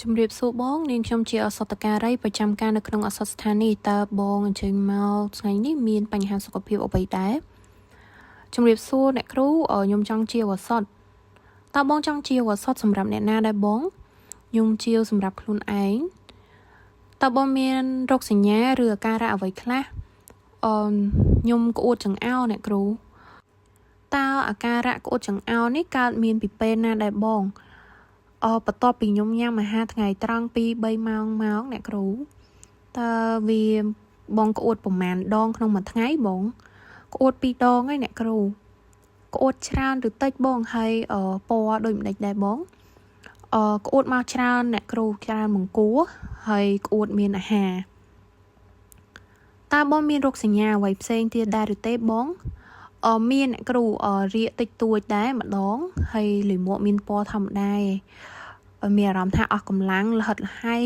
ជំរាបសួរបងនាងខ្ញុំជាឱសថការីប្រចាំការនៅក្នុងឱសថស្ថាននេះតើបងអញ្ជើញមកថ្ងៃនេះមានបញ្ហាសុខភាពអ្វីដែរជំរាបសួរអ្នកគ្រូខ្ញុំចង់ជាឱសថតើបងចង់ជាឱសថសម្រាប់អ្នកណាដែរបងខ្ញុំជាសម្រាប់ខ្លួនឯងតើបងមានរោគសញ្ញាឬអាការៈអ្វីខ្លះអឺខ្ញុំក្អួតចង្អោរអ្នកគ្រូតើអាការៈក្អួតចង្អោរនេះកើតមានពីពេលណាដែរបងអបន្ទាប់ពីខ្ញុំញ៉ាំអាហារថ្ងៃត្រង់2 3ម៉ោងមកអ្នកគ្រូតើវាបងក្អួតប្រមាណដងក្នុងមួយថ្ងៃបងក្អួត2ដងហើយអ្នកគ្រូក្អួតច្រើនឬតិចបងហើយពណ៌ដូចម្ដេចដែរបងអក្អួតមកច្រើនអ្នកគ្រូច្រើនមង្គួរហើយក្អួតមានអាហារតើបងមានរោគសញ្ញាអ្វីផ្សេងទៀតដែរឬទេបងអមានអ្នកគ្រូរាកតិចតួចដែរម្ដងហើយលាមកមានពណ៌ធម្មតាឯងមានអារម្មណ៍ថាអស់កម្លាំងលហិតលហៃ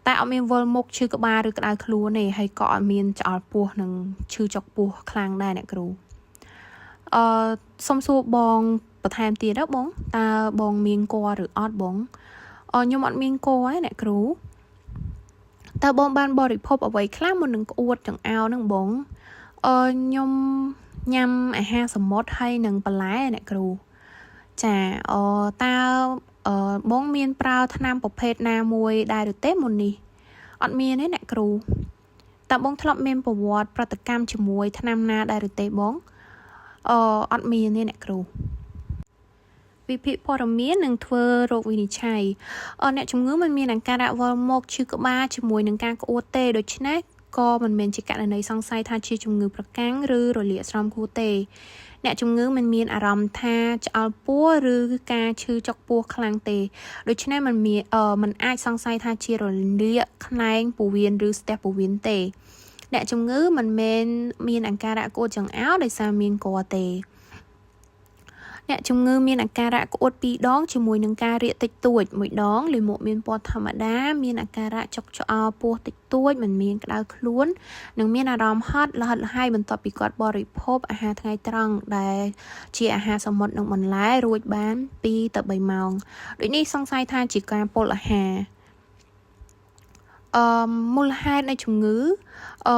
តែអត់មានវិលមុខឈឺក្បាលឬក្តៅខ្លួនទេហើយក៏អត់មានច្អល់ពោះនិងឈឺចុកពោះខ្លាំងដែរអ្នកគ្រូអឺសុំសួរបងបន្ថែមទៀតណាបងតើបងមានគភ៌ឬអត់បងអខ្ញុំអត់មានគភ៌ទេអ្នកគ្រូតើបងបានបរិភោគអ្វីខ្លះមុននឹងក្អួតចង្អោរនឹងបងអឺខ្ញុំញ៉ាំអាហារសមុទ្រហើយនិងបន្លែអ្នកគ្រូចាអតើបងមានប្រើថ្នាំប្រភេទណាមួយដែរឬទេមុននេះអត់មានទេអ្នកគ្រូតើបងធ្លាប់មានប្រវត្តិប្រតិកម្មជាមួយថ្នាំណាដែរឬទេបងអអត់មានទេអ្នកគ្រូវិភាគព័ត៌មាននិងធ្វើរោគវិនិច្ឆ័យអ្នកជំងឺមិនមានអាការៈវិលមុខឈឺក្បាលជាមួយនឹងការក្អួតទេដូច្នេះក៏មិនមែនជាករណីសង្ស័យថាជាជំងឺប្រកាំងឬរលាកស្រោមខួរទេអ្នកជំងឺមិនមានអារម្មណ៍ថាឆ្អល់ពោះឬការឈឺចុកពោះខ្លាំងទេដូច្នេះមិនមានមិនអាចសង្ស័យថាជារលាកខ្នែងពោះវៀនឬស្ទះពោះវៀនទេអ្នកជំងឺមិនមែនមានអាការៈក្អួតចង្អោរដោយសារមានគភ៌ទេអ្នកជំងឺមានអាការៈក្អួត2ដងជាមួយនឹងការរាកតិចតួចមួយដងលាមកមានពណ៌ធម្មតាមានអាការៈចុកឆ្អល់ពោះតិចតួចមិនមានក្តៅខ្លួននិងមានអារម្មណ៍ហត់លហិតលហៃបន្ទាប់ពីគាត់បរិភោគអាហារថ្ងៃត្រង់ដែលជាអាហារសមុទ្រនិងបន្លែរួចបាន2ទៅ3ម៉ោងដូចនេះសង្ស័យថាជាការពុលអាហារអឺមូលហេតុនៃជំងឺអឺ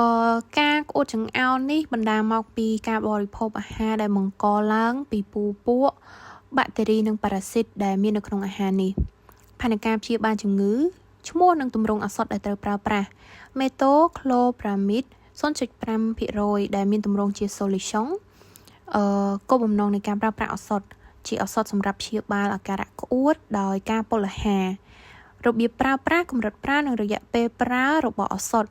ការក្អួតចង្អោរនេះបណ្ដាលមកពីការបរិភោគអាហារដែលបង្កឡើងពីពូពួកបាក់តេរីនិងប៉ារ៉ាស៊ីតដែលមាននៅក្នុងអាហារនេះផែនការព្យាបាលជំងឺឈ្មោះនិងទម្រង់ឱសថដែលត្រូវប្រើប្រាស់ Metoclopramide 0.5%ដែលមានទម្រង់ជា solution អឺគោលបំណងនៃការប្រើប្រាស់ឱសថជាឱសថសម្រាប់ព្យាបាលអាការៈក្អួតដោយការពុលអាហាររបៀបប្រើប្រាស់កម្រិតប្រើនិងរយៈពេលប្រើរបស់ឱសថ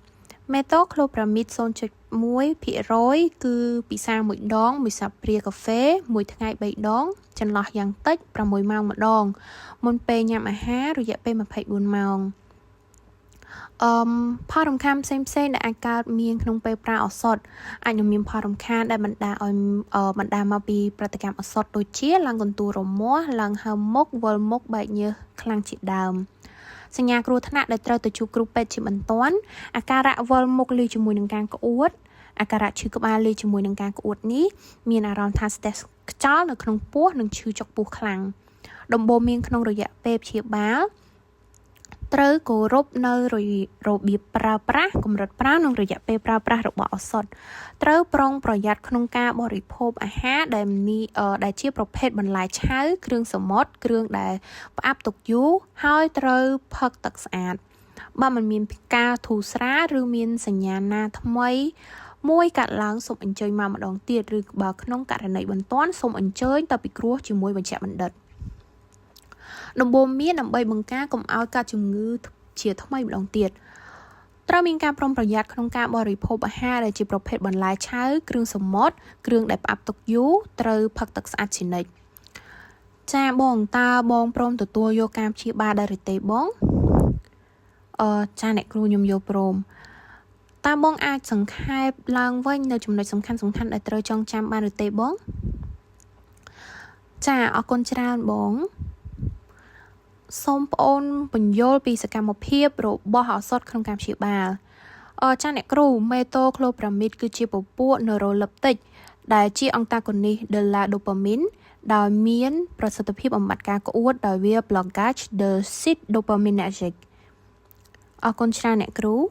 Metoclopramide 0.1%គឺពិសាមួយដងមួយស្លាបព្រាកាហ្វេមួយថ្ងៃ3ដងចន្លោះយ៉ាងតិច6ម៉ោងម្ដងមុនពេលញ៉ាំអាហាររយៈពេល24ម៉ោងអឺផលរំខានផ្សេងផ្សេងដែលអាចកើតមានក្នុងពេលប្រើឱសថអាចនឹងមានផលរំខានដែលបណ្ដាលឲ្យបណ្ដាលមកពីប្រតិកម្មឱសថដូចជាឡើងកន្ទួលរមាស់ឡើងហើមមុខវិលមុខបែកញើសខ្លាំងជាដើមសញ្ញាគ្រោះថ្នាក់ដែលត្រូវទៅជួបគ្រូពេទ្យជាបន្ទាន់អាការៈវិលមុខលាយជាមួយនឹងការក្អួតអាការៈឈឺក្បាលលាយជាមួយនឹងការក្អួតនេះមានអារម្មណ៍ថាស្ទះខ្យល់នៅក្នុងពោះនិងឈឺចុកពោះខ្លាំងដំបូន្មានក្នុងរយៈពេលព្យាបាលត្រូវគោរពនៅរបៀបប្រើប្រាស់កម្រិតប្រើនិងរយៈពេលប្រើប្រាស់របស់ឱសថត្រូវប្រុងប្រយ័ត្នក្នុងការបរិភោគអាហារដែលមានដែលជាប្រភេទបន្លែឆៅគ្រឿងសមុទ្រគ្រឿងដែលផ្អាប់ទុកយូរហើយត្រូវផឹកទឹកស្អាតបើមិនមានការធូរស្រាលឬមានសញ្ញាណាថ្មីមួយកាត់ឡើងសូមអញ្ជើញមកម្ដងទៀតឬបើក្នុងករណីបន្ទាន់សូមអញ្ជើញទៅពិគ្រោះជាមួយវេជ្ជបណ្ឌិតដំបូន្មានដើម្បីបង្ការកុំឲ្យកើតជំងឺជាថ្មីម្ដងទៀតត្រូវមានការប្រុងប្រយ័ត្នក្នុងការបរិភោគអាហារដែលជាប្រភេទបន្លែឆៅគ្រឿងសមុទ្រគ្រឿងដែលផ្អាប់ទុកយូរត្រូវផឹកទឹកស្អាតជានិច្ចចាបងតើបងព្រមទទួលយកការព្យាបាលដែរឬទេបងអឺចាអ្នកគ្រូខ្ញុំយកព្រមតើបងអាចសង្ខេបឡើងវិញនៅចំណុចសំខាន់សំខាន់ដែលត្រូវចងចាំបានឬទេបងចាអរគុណច្រើនបងសូមប្អូនពន្យល់ពីសកម្មភាពរបស់ឱសថក្នុងការព្យាបាលអចាអ្នកគ្រូ Metoclopramide គឺជាពពួក neuroleptic ដែលជា antagoniste de la dopamine ដោយមានប្រសិទ្ធភាពបំបាត់ការក្អួតដោយវា blockage the seat dopaminergic អរគុណច្រើនអ្នកគ្រូ។